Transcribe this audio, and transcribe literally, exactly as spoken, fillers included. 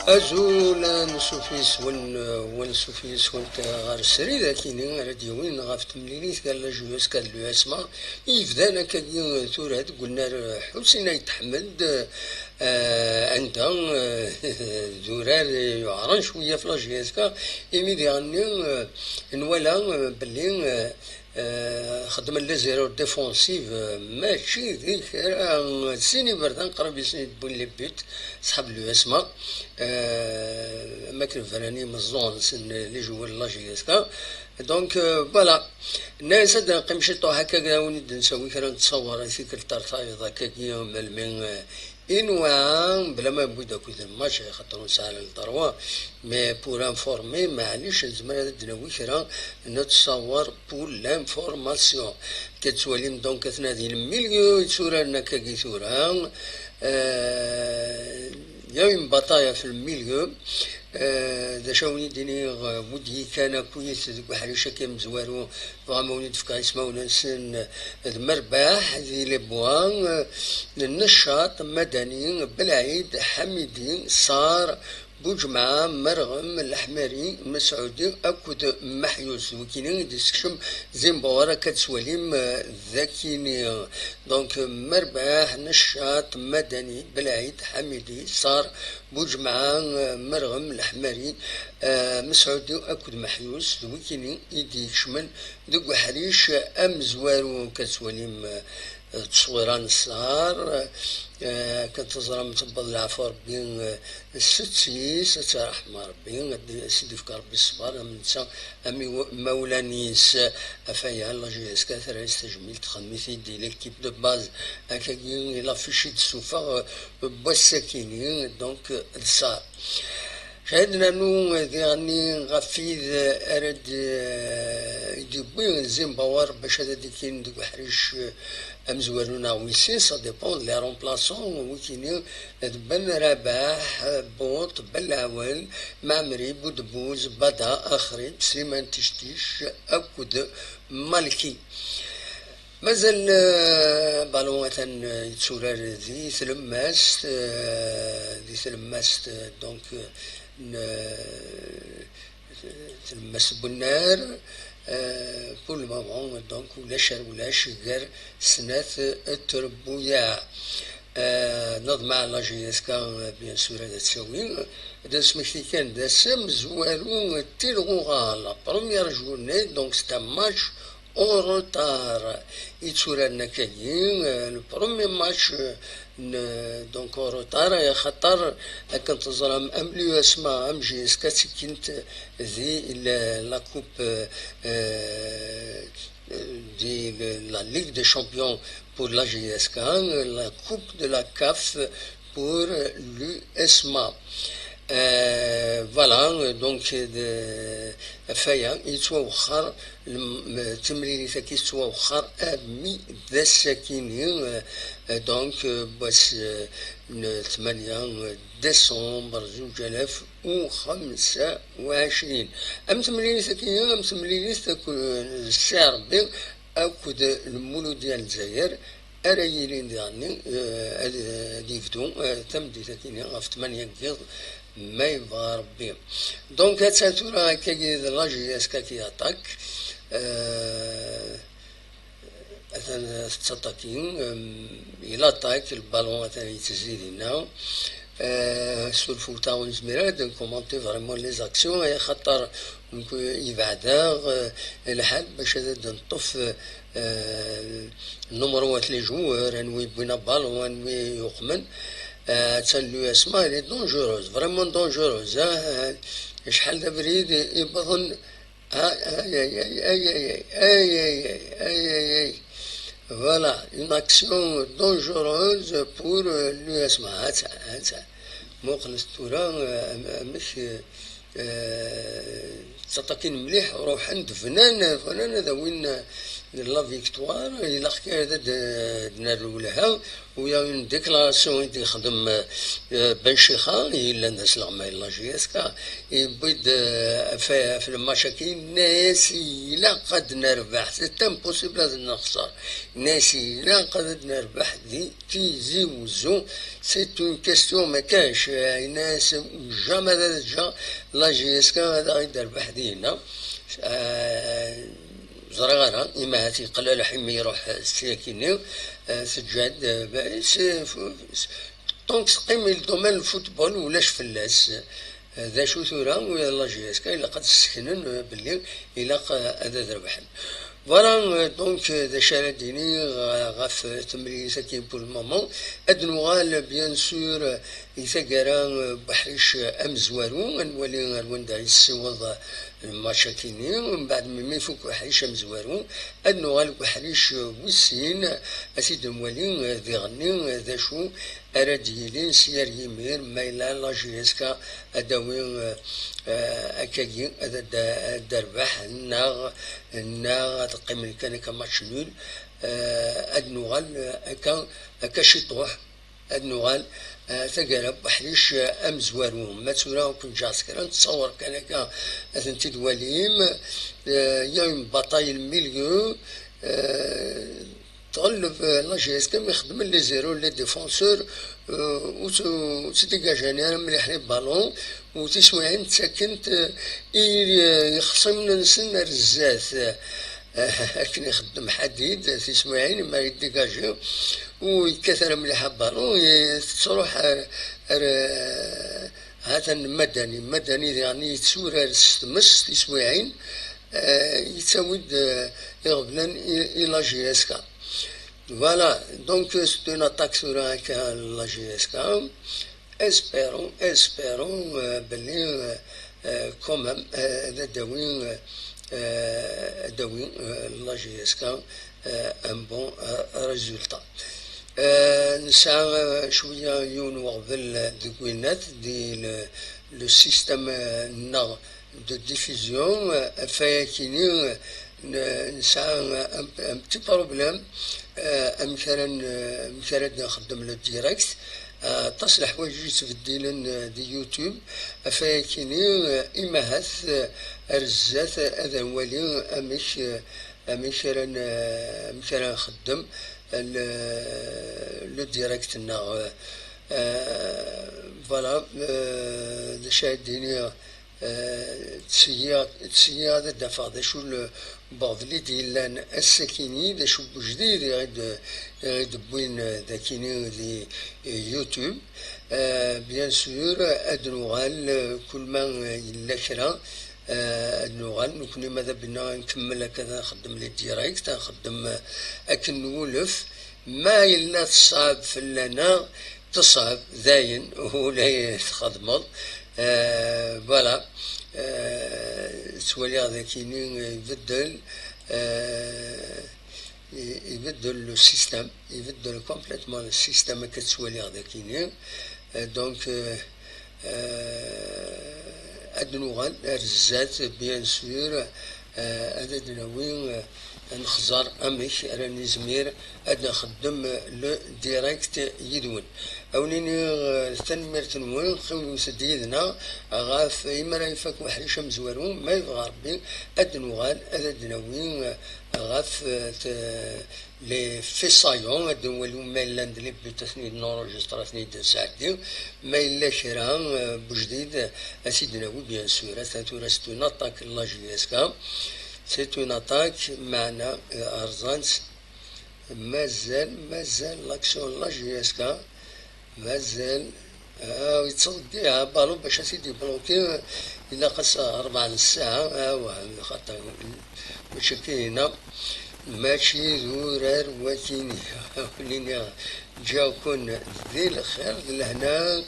Azul, ansuf yes-wen, wa ansuf yes-went ɣer srid akini ara d-yawin ɣef temlilit gar la J S K d l'U S M A i yebdan akkagi tura deg unnar Ḥusin Ayt Ḥmed, eh, anda, eh, d urar yuɛren cwiya ɣef la J S K, imi diɣenni, eh, nwala, eh, belli, eh, Eh, xeddmen les erreurs défensives, eh, mačči d kra, eh, sin iberdan qrib i sen-id-wwin les buts, ṣṣḥab l'U S M A, eh, am akken bran imeẓẓuɣen-nsen, eh, les joueurs n la J S K. Donc, eh, voilà. Nna-yas ad neqqim ciṭuḥ akka, ad awen-id-nsawi kra n ttṣawar i tikkelt ar tayeḍ akkagi, melmi, eh, Inwa, bla ma yewwi-d akud n match, xaṭer ur nesɛi ara le droit, mais pour informer, maɛlic, nezmer ad d-nawi kra n ttṣawar pour l'information. Akka tettwalim, donc, atna di le milieu, yetturaren akkagi tura. Euh, il y a une bataille في le milieu. Euh, d acu awen-id-iniɣ, euh, wid yikan akkit deg uḥric-agi amezwaru, bɣiɣ ma wen-id-fkeɣ ismawen-nsen, d Merbaḥ di les Bois, Neccaṭ, Madani, Belɛid, Ḥamidi, Ṣar, Buǧemɛa, Merɣem, Leḥmari, Mesɛudi akked Meḥyus. Wikini i d-yessekcem Zimbawar, akka d-tettwalim, eh, d akini. Donc, Merbaḥ, Neccaṭ, Madani, Belɛid, Ḥamidi, Ṣar, Buǧemɛa, eh, Merɣem, Leḥmari, eh, Mesɛudi akked Meḥyus, d wikini i d-ikecmen deg uḥric amezwaru. Akka tettwalim, eh, ttṣwira n Ṣar, eh, akken teẓram, tewweḍ leɛfu Rebbi, eh, s-tt-is, ad tt-iṛḥem Rebbi, ad s-id-ifk Rebbi ṣṣber, am netta, am iw-, imawlan-is, ɣef waya, la J S K terra-yas tajmilt, txeddem-it-id di l'équipe de base, akkagi i l'affiche i d-tessufeɣ, eh, n wass-akini, donc, eh, d Ṣar. Cahid nernu diɣenni ɣef wid ara d-, i d-yewwi Zimbawar bac ad d-ikkin deg uḥric amezwaru neɣ wis sin, ça dépend, les remplaçants, wikini d Ben Rabaḥ, Buṭ, Belɛawel, Maɛmri, Budbuz, Bada, Axrib, Sliman Tictic akked Malki. Mazal, euh, ballon atan, euh, yetturar di tlemmast, euh, di tlemmast, euh, donc, euh, n, euh, tlemmast n wennar, euh, pour le moment, donc, ulac ar ulac gar snat, euh, trebbuyaɛ. Euh, neḍmeɛ la J S K, euh, bien sûr, ad tt-tawi. Ad nesmekti kan d ass amezwaru n tilɣuɣa, la première journée, donc c'est un match en retard. Yetturaren akkagi, euh, le premier match, euh, n, donc en retard, axaṭer akken teẓram, am l'U S M A, am J S K, ttekkint di la, la coupe, euh, euh, di la Ligue des Champions pour la J S K, la Coupe de la CAF pour l'U S M A. Euh, voilà, donc, de, ɣef waya, yettwawexxer, lem-, timlilit-agi tettwawexxer armi d ass-akini, euh, donc, euh, wass, euh, n tmanya, euh, décembre, zuǧ alaf u xemsa u ɛecrin. Am temlilit-agi, am temlilit ak-, n Si Ṛebbi akked Lmuludya n Lezzayer, ara yilin diɣenni, eh, ad, ad yebdu, eh, tameddit-akini ɣef tmanya n yiḍ, ma yebɣa Ṛebbi. Donc, attan tura akkagi d la J S K qui attaque. Eh, atan tettaṭaki, em, il attaque, le ballon atan yettezzi dinna. Eh, surfewt-aɣ ur nezmir ara ad nkumanti vraiment les actions, axaṭer nekk yebɛed-aɣ, eh, lḥal bac ad d-neṭṭef, eh, numeṛuwat les joueurs, anwi yewwin aballon, anwi yuqmen. Eh, attan l'U S M A, elle est dangereuse, vraiment dangereuse, hein. Acḥal d abrid i, iwwḍen, ah, aïe, aïe, aïe. Voilà, une action dangereuse pour, euh, l'U S M A. Attends, attends. Muqlet tura, euh, am-, amek, euh, euh, ttaṭakin mliḥ, ruḥen-d, bnan, bnan ad awin, euh, la victoire, ilaq kan ad d-, d-nerr lwelha. U il y a une déclaration i d-yexdem, euh, Ben Chixa, yellan d asleɣmay n la J S K, yewwi-d, euh, ɣef, ɣef lmatch-agi, yenna-yas ilaq ad nerbeḥ, c'est impossible ad nexser. Yenna-yas ilaq ad nerbeḥ di Tizi Wezzu, c'est une question ma kac, yenna-yas jamais ad ǧǧeɣ la J S K ad aɣ-id-terbeḥ dinna. Euh, ẓriɣ ara, ima ahat yeqleɛ lḥimi iruḥ s tyakini, eh, teǧǧa-d, eh, ba-, s-, f-, s-, donc teqqim i le domaine n football ulac fell-as. Eh, d acu tura, ula d la J S K ilaq ad sseknen, eh, belli ilaq, eh, ad, ad rebḥen. Voilà, eh, donc, eh, d acu ara d-iniɣ, eh, ɣef temlilit-agi pour le moment. Ad nuɣal, bien sûr, eh, i taggara, eh, Buḥric, eh, amezwaru, ad nwali ar wanda i tessiweḍ, eh, lmatch-agi-nni, mbeɛd mi ifuk uḥric amezwaru, ad nuɣal deg uḥric wis sin, ad t-id-nwali diɣenni d acu ara d-yilin si ar yimir, ma yella la J S K ad d-tawi, eh, akkagi, ad d-, ad d-terbeḥ, neɣ, neɣ ad qqimen kan akka match nul, eh, ad nuɣal akka, akka ciṭuḥ. Ad nuɣal, eh, taggara n uḥric, eh, amezwaru. Ma tura ur ken-ǧǧeɣ s kra, nettawer kan akka ad tent-id-twalim. Eh, il y a une bataille de milieu, eh, tɣelleb, eh, la J S K mi xeddmen les zéro, les défenseurs, eh, ur tt-, ur ttdigajen ara mliḥ les ballons, u tiswiɛin ttakent, eh, i, eh, yexṣimen-nsen ar zdat. Eh, akken ixeddem Ḥadid, tiswiɛin ma yeddigaji, ur yekkat ara mliḥ aballon, i-, tettruḥ ar, ar, eh, hatan Madani. Madani diɣen yetturar s tmes tiswiɛin, eh, yettawi-d, eh, iɣeblan i, i la J S K. Voilà, donc, euh, c'est une attaque sur un, la J S K. Espérons, espérons, euh, belli, euh, euh, quand même, euh, ad d-tawi, euh, euh, ad d-tawi, euh, la J S K, euh, un bon, euh, résultat. Euh, nesɛa, euh, cwiya yiwen weɣbel, euh, deg winnat, di le, le système, euh, nneɣ de diffusion, euh, ɣef wayakini, euh, n-, nesɛa, euh, un, un petit problème, euh, amek ara n-, amek ara d-nxeddem le direct. Euh, aṭas n leḥwayeǧ yettbeddilen, euh, di YouTube. Ɣef wayakini, euh, imahat, euh, ar zdat ad nwali amek, euh, amek ara n-, amek ara nxeddem le, le direct-nneɣ. Euh, voilà, euh, d acu ara d-iniɣ, euh, ttṣeyyiɣ, ttṣeyyiɣ ad d-afeɣ d acu le, bon, d lid yellan ass-akini, d acu n wejdid i ɣ-id-, i ɣ-id-wwin, euh, d akini di, euh, YouTube. Euh, bien sûr, ad nuɣal, euh, kul ma, euh, yella kra, euh, ad nuɣal, nekkni ma d abina nkemmel akka ad nxeddem les directs, ad nxeddem, euh, akken nwulef. Ma yella teṣɛeb fell-aneɣ, teṣɛeb, dayen, ula i txedmeḍ. Euh, voilà. Euh, ttwaliɣ d akini ibeddel, euh, i-, ibeddel le système, ibeddel complètement le système akka ttwaliɣ d akini. Euh, donc, euh, euh, ad nuɣal ar zdat, bien sûr, euh, ad d-nawi, euh, ad nexẓer amek ara nizmir ad nxeddem le direct yid-wen. Ad wen-iniɣ, euh, tanemmirt-nwen, ɣiwlet-d yid-neɣ ɣef, imi ara ifak uḥric amezwaru, ma yebɣa Rebbi, ad d-nuɣal ad d-nawi, euh, ɣef, euh, t-, les faits saillants, ad nwali ma llan d les buts, ad ten-id-nurujistre, ad ten-id-nsɛeddi. Ma yella kra, euh, n wejdid, ad t-id-nawi, bien sûr. Atan tura c'est une attaque n la J S K. C'est une attaque, meɛna, euh, rẓan-tt. Mazal, mazal l'action n la J S K. Mazal, ah, yettḍeggiɛ abalu bac ad t-id-ibluki, ilaq-as rebɛa n ssaɛa, ah, wah, xaṭer, mačči akka hina, mačči d urar wakini, ur nini, ǧǧiɣ-ken di lxir d lehna,